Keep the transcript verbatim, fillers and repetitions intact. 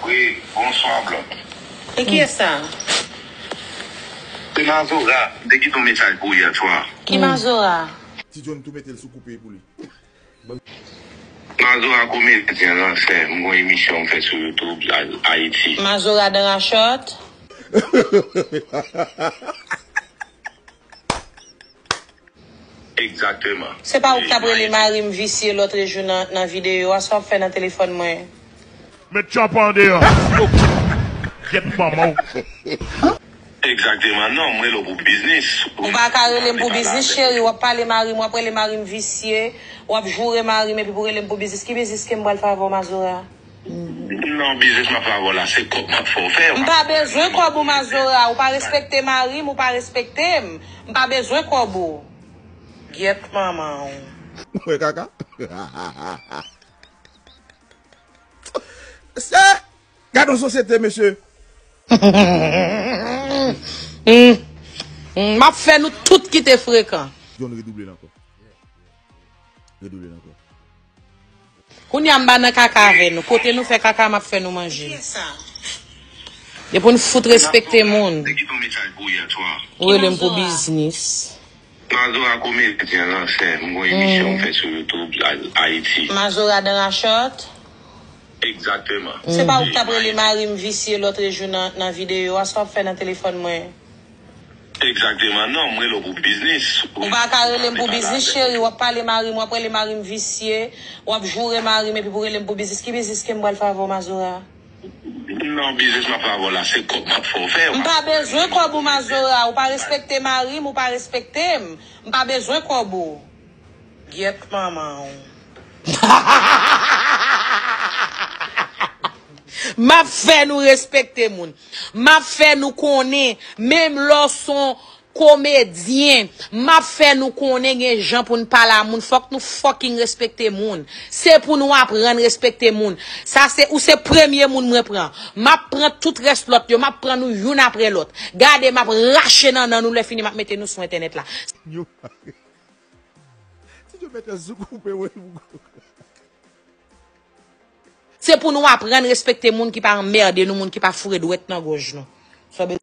Wi, bonswa, Blòd. E kiyès sa? Se Mazora, m te kite yon mesaj pou ou yè swa. Ki Mazora? Ti John tou mete l sou koupe pou li. Mazora komedyen lan, sè, m gon emisyon m fè sou YouTube, Ayiti. Mazora dan rachòt? Egzakteman. Se pa ou ki t ap rele mari m visye lòtrejou nan, nan videyo a, sa w ap fè nan telefòn mwen? Met tchòpè an deyò. Gyèt manman w. Egzakteman, non, m rele w pou biznis. Ou pa ka rele m pou biznis, cheri, w ap pale mari m, w ap rele mari m visye, w ap joure mari m epi pou rele m pou biznis. Ki biznis ke m pral fè avè w, Mazora? Non, biznis m ap fè avè w la, se kòb m ap fè w fè. M pa bezwen kòb ou, Mazora. Ou pa respekte mari m, ou pa respekte m. M pa bezwen kòb ou. Gyèt manman w. Ou wè kaka? Mesye! Gad yon sosyete, mesye! Mm, mm, m ap fè nou tout kite frekan. John, redouble l ankò. Redouble l ankò. Kounye a m pa nan kaka avè nou. Kote nou fè kaka, m ap fè nou manje. E pou n fout respekte moun. Ou rele m pou biznis. Mazora komedyen lan, sè, m gon emisyon m fè sou YouTube, Ayiti. Mazora dan rachòt? Egzakteman. Se pa ou ki t ap rele mari m visye lòtrejou nan, nan videyo a, sa w ap fè nan telefòn mwen? Egzakteman, non, m rele w pou biznis. Ou pa ka rele m pou biznis, cheri, w ap pale mari m, w ap rele mari m visye, w ap joure mari m epi pou rele m pou biznis. Ki biznis ke m pral fè avè w, Mazora? Non, biznis m ap fè avè w la, se kòb m ap fè w fè. M pa bezwen kòb ou, Mazora, ou pa respekte mari m, ou pa respekte m. M pa bezwen kòb ou. Gyèt manman w. M ap fè nou respekte moun. M ap fè nou konnen, menm lè w se yon komedyen, m ap fè nou konnen gen jan pou n pale a moun. Fòk nou fucking respekte moun. Se pou nou aprann respekte moun. Sa se, ou se premye moun mwen pran. M ap pran tout rès lòt yo, m ap pran nou youn apre lòt. Gade, m ap rache nannan nou, lè fini m ap mete nou sou entènèt la. Yo. Ti Djo mete sou koupe, wi. Se pou nou aprann respekte moun ki pa anmède nou, moun ki pa foure dwèt nan gòj nou.